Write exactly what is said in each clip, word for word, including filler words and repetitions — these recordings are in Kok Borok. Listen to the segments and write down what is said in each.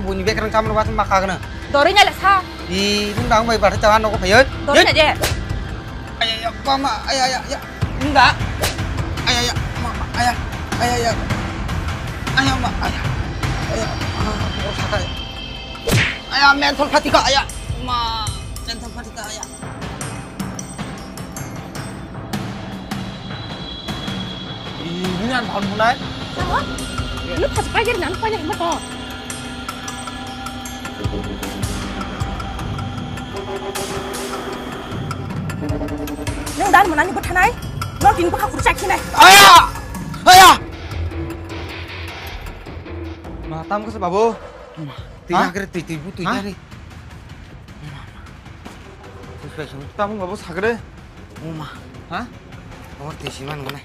Buni bekrang chamro ba ma kagna. Doroi na le sa. I nung dang bai bathai chawa nogo phayoi. Doroi na je. Aya ya mama aya ya ya. Nung da. Aya ya mama aya. Aya ya. Aya ma aya. Aya. Ah, oh, sakai. Aya mental fatika aya. Ma mental fatika aya. Ini yang tahun mulai. Apa? Lu pas pajar nang pajar hima to. Nang dan mana ni buthanai? Nang tin baka kursa kinai. Aya! Aya! Ma, tam ko se babu. Twi ha? Hakre twi twi bu twi ha? Tari. Tam ko babu sakre. Uma. Ha? Or twi siman gone.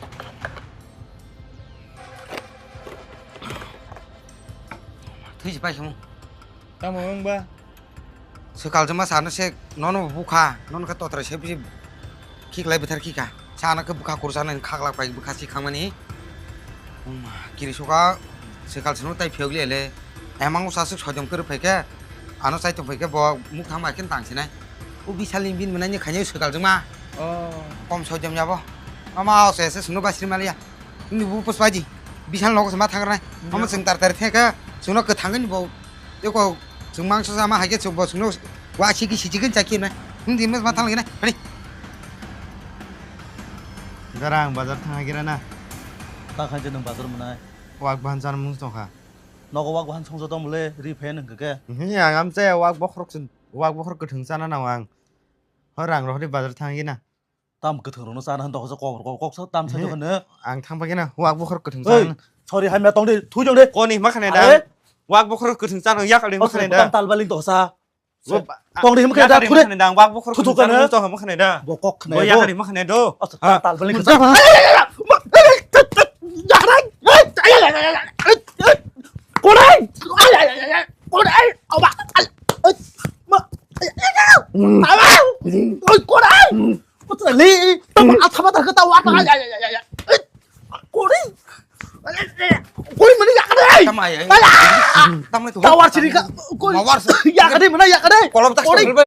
Twi si pai samu. Tamo wng ba? Swkal jwma sano se nono bukha, nono khe totrai se bisi khiklai bwthar khikha. Sano khe bwkha kursa nani khaklak pai bwkha si khangmani. Wngma kiri suka swkal sano tai phiyok le le. Emang usa swk soidom kwrwi phai khe ano chaitung phai khe bo muk thang bai khe tang sinai. O bisalni bini mwnai ni khainai swkal jwma. Oh. Kom soidom ya bo. Ama o se se sunu basri maliya. Nini bu puspaji. Bisal nogo se ma thang rai. Omo chwng tar tar theka. Sunu kwthang ni bo. Eko chwng mangso sama hai khe chwng bo sunu wa sigi sigi chaki na. Nung di ma thang na. Ani. Garang bazar thang gira na. Ta khan je nung bazar mwnai. Wak bahan chan mung tong kha. Nogo wak bahan song joto mole ri phe nung ke. Ni ang am cha wak bokhorok chwng wak bokhorok kwthwng chana na ang. Ho rang rohori bazar thang gira. Tam kwthwng rokno chana hwn toksa kok rok kok sa tam sa jokhon no. Ang thang bagina wak bokhor kwthwng chana. Sorry, hamya tong de, thui jong de. Koni ma khane da. Wak bokhor kwthwng chana yak ali ma khane da. Tam tal baling toksa. Tong de ma khane da, thui de. Wak bokhor kwthwng chana tong ma khane da. Bo kok khane. Bo yak ali ma khane do. Tal baling toksa. Korai! Korai! Oba! Oi, korai! Kota li, tama athama tar kata wa ta ya ya ya ya. Kori. Kori mani ya kare. Tama ya. Tama tu. Tawar sini ka. Kori. Mawar. Ya kare mana ya kare. Kolom tak. Kori.